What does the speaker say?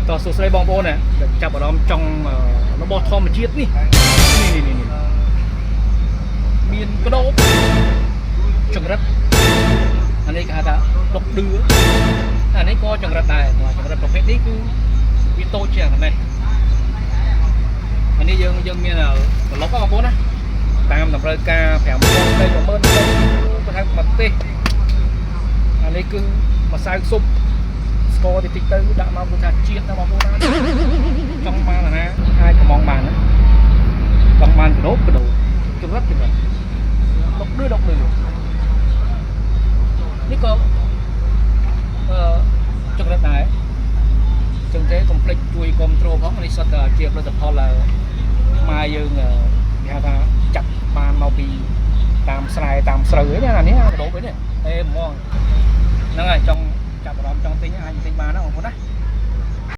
តោះសួស្តីបងប្អូនណាដែលចាប់អារម្មណ៍ចង់របស់ធម្មជាតិនេះនេះនេះនេះមានក្តោបចង្រិតអានេះគេហៅថាដុកឌឿអានេះក៏ចង្រិតដែរចង្រិតប្រភេទនេះគឺវាតូចជាងនេះអានេះយើងយើងមានក្លុកបងប្អូនណាតាមតម្រូវការ5000ទៅ10000ទៅប្រហែលមួយទេសអានេះគឺម្សៅស៊ុប ស្ករតិចតិចទៅដាក់មកគឺថាជាតិណាបងប្អូនណាចង់បានអាណាអាចកំងបានណាចង់បានកដោបកដោបចង្រិតចង្រិតដុកឌឺដុកឌឺនេះក៏អឺចង្រិតដែរចឹងទេកុំភ្លេចជួយគ្រប់គ្រងផងនេះសុទ្ធតែជាផលិតផលខ្មែរយើងគេហៅថាចាប់បានមកពីតាមស្រែតាមស្រូវឯណានេះកដោបឯនេះអេហ្មងហ្នឹងហើយចង់ចាប់អារម្មណ៍ចង់ទិញអាចទិញបានណាបងប្អូនណា។